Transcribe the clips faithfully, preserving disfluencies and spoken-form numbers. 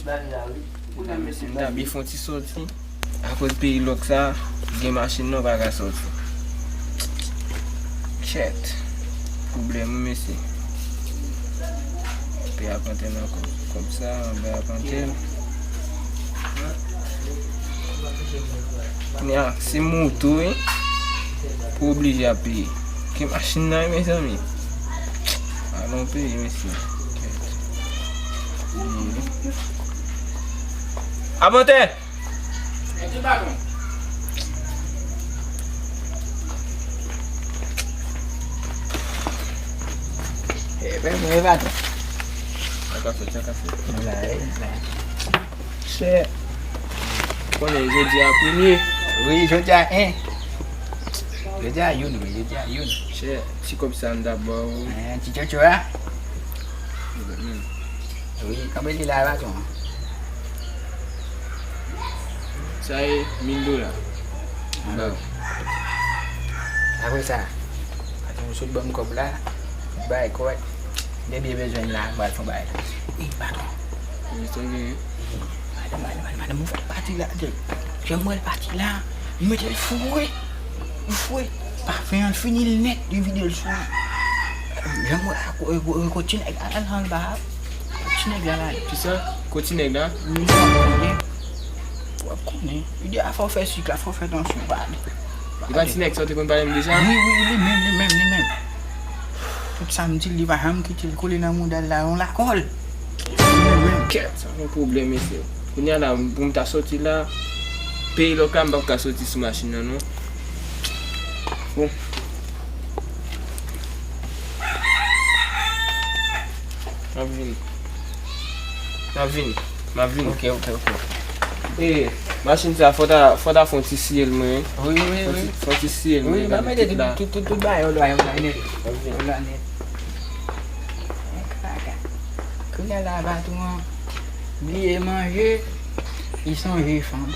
M ta byen fè yon ti sòti. Akoz peyi lòk sa, gen machin nan pa ka sòti. Kèt. Pwoblèm wi mesye. Peye apantèm nan kòb, kòb sa, anba apantèm. Kounye a, se moto wi. Pou oblije ap peye. Ke machin nan wi mezanmi. Alon peye mesye. Kèt. Apantè! E, ben, mwen, patwon. Sa k ap fèt, sa k ap fèt. Nou la, wi, nou la. Chè. Konnen jodi a premye. Wi, jodi a en. Jodi a youn, wi, jodi a youn. Chè, ti kòb sa m t ap ba w. Eh, ti tchotcho a? Wi, konbyen li la, patwon? Sa e mil dola. Ba w. Apre sa, patwon sot ban m kòb la, bay kòb. Gen byen bezwen la, m pral fè yon bagay. Wi, patwon. Wi, sa gen. Madanm, madanm, madanm, madanm, ou fè pati la, de. Jan m wè l pati la, m mete l foure. Ou fwe, pafen an fini l nèt, li vide l sou li. Jan mwen, ko, ko, ko ti nèg la, la, la, anba a. Ti nèg la, la. Kisa? Ko ti nèg la? Wi, w ap konnen. W ap konnen. Li di a fò w fè sik la, fò w fè tansyon, pa ale. Li pa ti nèg sa w te konn pale m deja? Wi, wi, li menm, li menm, li menm. Tout sa m di l, li pa janm kite l kole nan mouda l la, yon lakòl. Kèt, sa yon pwoblèm, mesye. Kounye a la, pou m ta sòti la, peyi lòk la, m p ap ka sòti sou machin nan, non. Bon. M ap vini. M ap vini. M ap vini. Ok, ok, ok. E, machin sa, fò ta, fò ta fè yon ti siye l mwen. Wi, wi, wi. Fò ti, fò ti siye l mwen, gade tout la. Tout, tout, tout bagay, ou dwa, ou dwa nèt. M ap vini. Ou dwa nèt. Kaka. Kounye a la, patwon an bliye manje, li sonje fanm.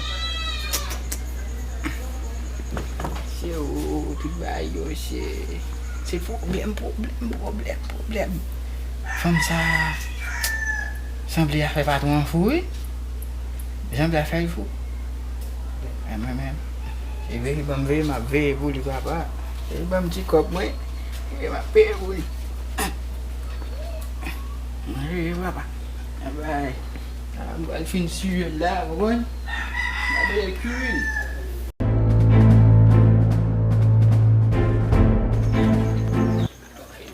Se ou, tout bagay yo, se, se pwoblèm, pwoblèm, pwoblèm, pwoblèm. Fanm sa sanble a fè patwon an fou, wi. Sanble a fè l fou. E mwen menm, e veye ban m veye, m ap veye pou li, papa. E ban m ti kòb mwen, e m ap peye pou li. Manje, papa. Bye bye. A, m pral fin siye l la, ou konprann? M ap mete l kiri.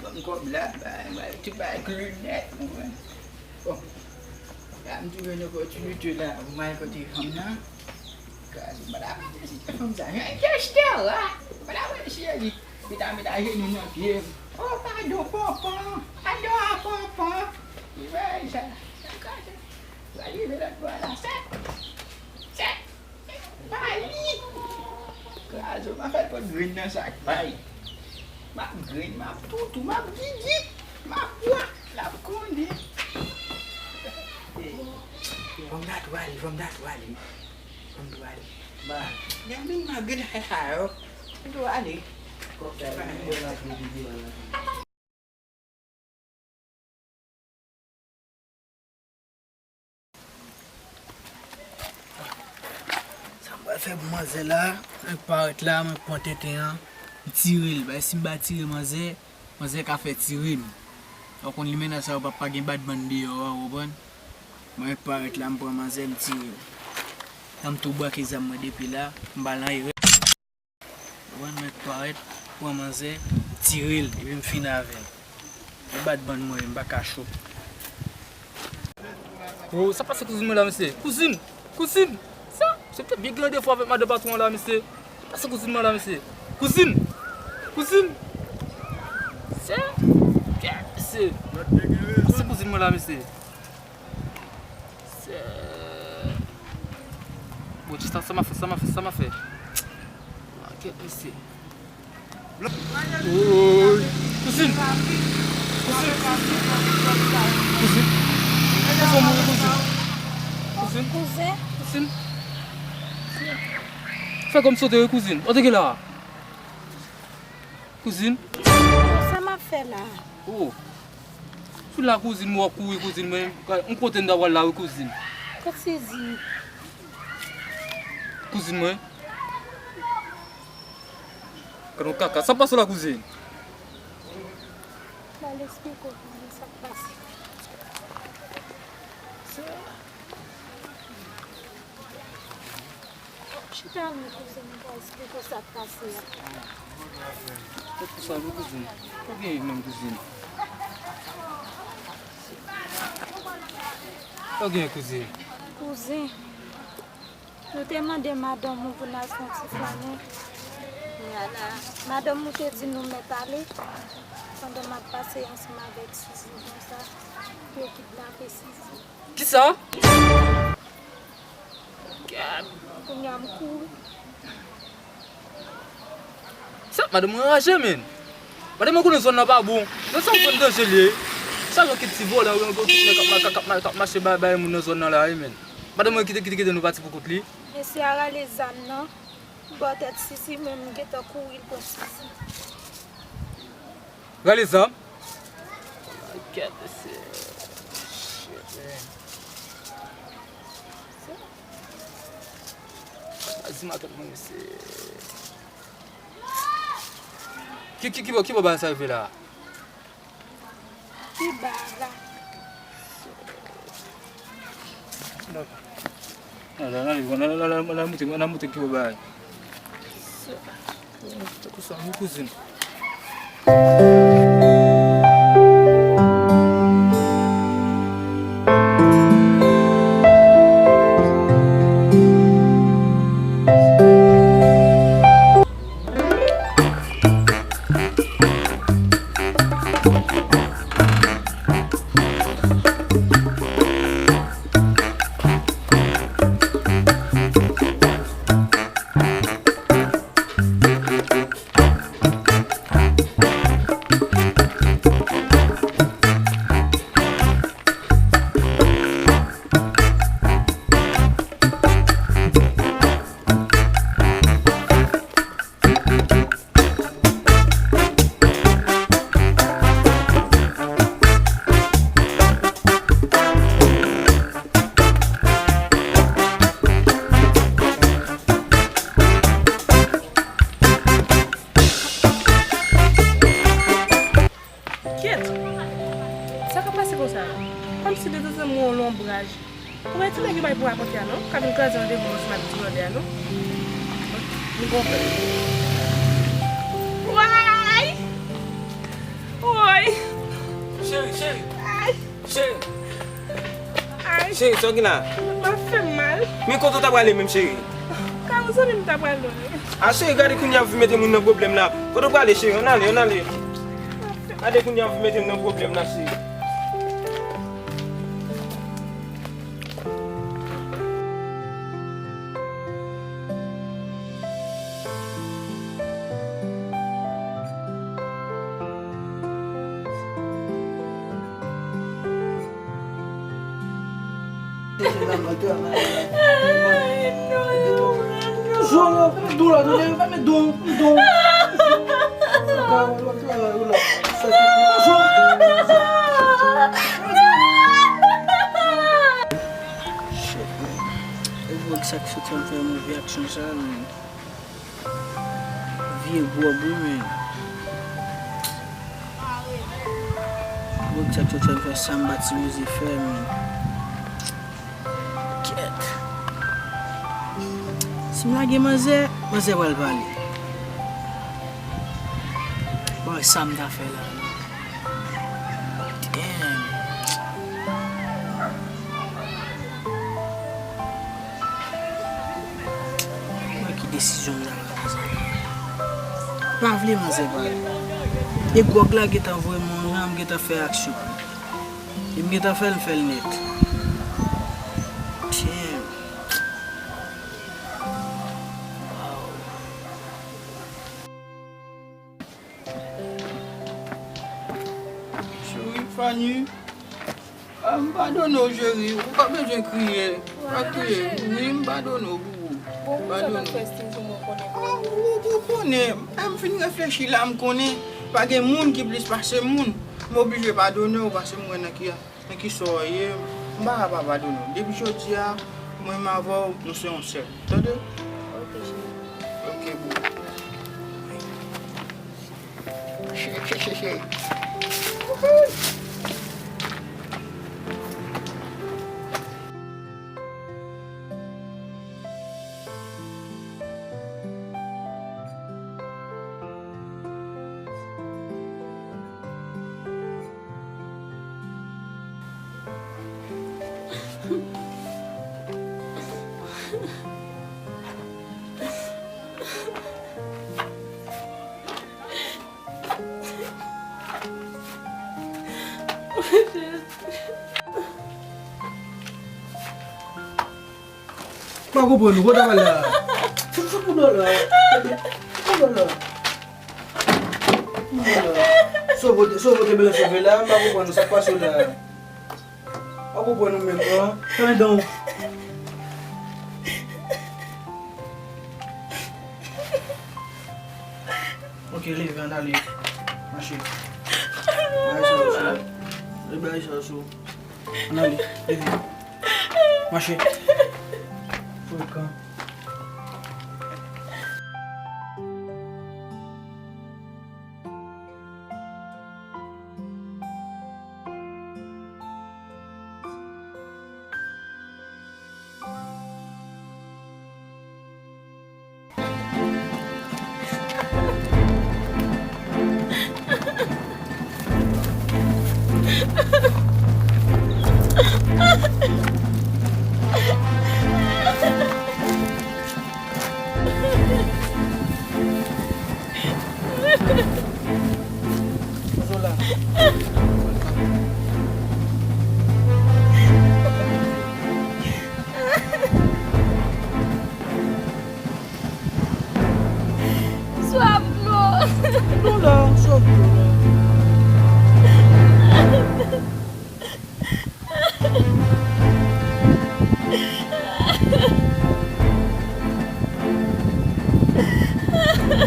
Ban m kòb la, bay, bay, tout bagay kiri nèt, ou konprann? Bon, la m tou jwenn opòtinite la pou m al kote fanm nan. Kraze, m pa ta panse se fanm sa. Jan gangsta a, m pa ta panse se li. Li ta met ajenou nan pye m. Oh, padon, Ponpon. Padon a Ponpon. Li bay sa. Sa kraze. Sa rive lòt bò la. Sèt. Sèt. Pa li. Kraze, m a fè l pot grenn nan sak pay. M ap grenn, m ap toutou, m ap gigi. M ap bwa. L ap konnen. Fò m ta tou ale, fò m ta tou ale. Fò m tou ale. Ba. Gade m a grenn sa yo. M tou ale. Kòk sa yo, m ap gigi yo la. Sa m pral fè pou manzè la, mwen parèt la, mwen pran tenten an, m tire l. Bay si m pa tire manzè, manzè ka fè tire m. Ou konn limena sa yo p ap pa gen badbann deyò a, ou konprann? Mwen parèt la, m pran manzè, m tire l. Tan m tou brake zam mwen depi la, m pa nan erè. Ou konprann, mwen parèt, pran manzè, tire l, epi m fin avè l. Mwen bat bann mwen, m pa ka cho. Oh, sa pase kouzin mwen la, mesye? Kouzin! Kouzin! Sa, se te byen grande fwa avèk madan patwon an la, mesye. Sa pase kouzin mwen la, mesye? Kouzin! Kouzin! Se, mesye. Sa pase kouzin mwen la, mesye. Se... Bon, jis sa, sa m a fè, sa m a fè, sa m a fè. Maket, mesye. Woy. Kouzin. Kouzin. Kouzin. Kouzin. Kouzin. Kouzin. Fè kòm sote, wi, kouzin. Ou te gen la? Kouzin. Sa m ap fè la? Oh. Sou la kouzin, mwen w ap kouri kouzin, mwen, m kote m ta pral la wi kouzin. Sizi. Kouzin mwen. Gad yon kaka. Sa k pase w la, kouzin? M al eksplike w kouzin sa k pase. Chita non kouzin, m pral eksplike w sa k pase a. Tèt pou sa wi kouzin. Ou genyen menm kouzin. Ou genyen kouzin. Kouzin, nou te mande madanm ou pou n al fè yon ti flannen. Madanm ou te di nou mèt ale. Pandan m ap pase ansanm avèk Sizi konsa, yo kidnape Sizi. Kisa? Gad. Kounye a m kouri. Sa, madanm mwen raje, men. Madanm mwen konnen zòn nan pa bon. Nan sa zòn danje li ye. Sa yon kit ti vòlè, yon kit nèg k ap ma-, k ap, k ap, k ap mache bay, bay moun nan zòn nan la, wi, men. Madanm mwen kite, kite, kite nou pati pou kont li. Mesye a rale zam nan. Bò tèt Sizi, men m gentan kouri l pran Sizi. Rale zam? Gad mesye. Shit, man. Sa di matant mwen mesye. Ki, ki, ki bò, ki bò bagay sa rive la? Pi ba la. Nan, nan, nan, nan, nan, nan, nan, nan, moute, nan, moute ki bagay. Tankou sa, mon kouzin. Kyèt! Sa k ap pase konsa? Kòmsi detanzantan m wè yon lonbraj. Ou wè ti nèg yo bay pou rakonte a non, k ap vin kraze randevou m ansanm ak ti blòdè a non. M gonfle. Woy! Woy! Cheri, cheri! Ay! Cheri! Ay! Cheri, sa w gen la? M ap fè m mal. Men kote w ta prale menm, cheri? Kay yon zanmi m ta prale. A cheri, gade kounye a w vin mete moun nan pwoblèm la. Kote w prale, cheri? Ann ale, ann ale. Gade kounye a w vin mete m nan pwoblèm la, cheri. Zolo, fèmen dou la, tande, fèmen dou, dou. Shit, man. E gwòg sa k soti an fè move aksyon sa, man. Vye gwòg wi, men. Gwòg sa k sot fè m fè sa m pa sipoze fè, men. Kèt. Si m lage manzè, manzè pral pale. Bon, sa m ta fè la, non. Damn. Mwen ki desizyon m ta pran sa. Pa vle manzè pale. E gwòg la gentan voye m yon jan, m gentan fè aksyon. E m gentan fè l, m fè l nèt. Damn. Wow. Cheri, Fanny, ah, m padone w, cheri. Ou pa bezwen kriye. Pa kriye. Wi, m padone w, boubou. Bon, sa w t ap fè Sizi, mwen konnen. Ah, ou, ou konnen. M fin reflechi la, m konnen pa gen moun ki plis pase moun. M oblije padone w, paske m wè nan ki, nan ki sò w ye. M pa ka pa padone w. Depi jodi a, mwen menm avè w, nou se yon sèl. Tande? Ok, cheri. Ok, boo. Mache, mache, cheri. Pa konprann ou, kote w al la? Fout, fout pou dòlè. Fout pou dòlè. Fout pou dòlè. Sove, sove te bezwen sove la, m pa konprann ou, sa k pase w la? Pa konprann ou menm, non? Fèmen dan w. Ok, leve, ann ale. Mache. Bagay sa yo sou. Leve bagay sa yo sou. Ann ale, leve. Mache. Frekan. Zola. Swaf dlo. Dlo la, swaf dlo la.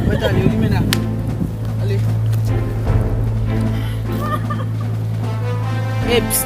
Mèt ale, limena. Ale. Eps.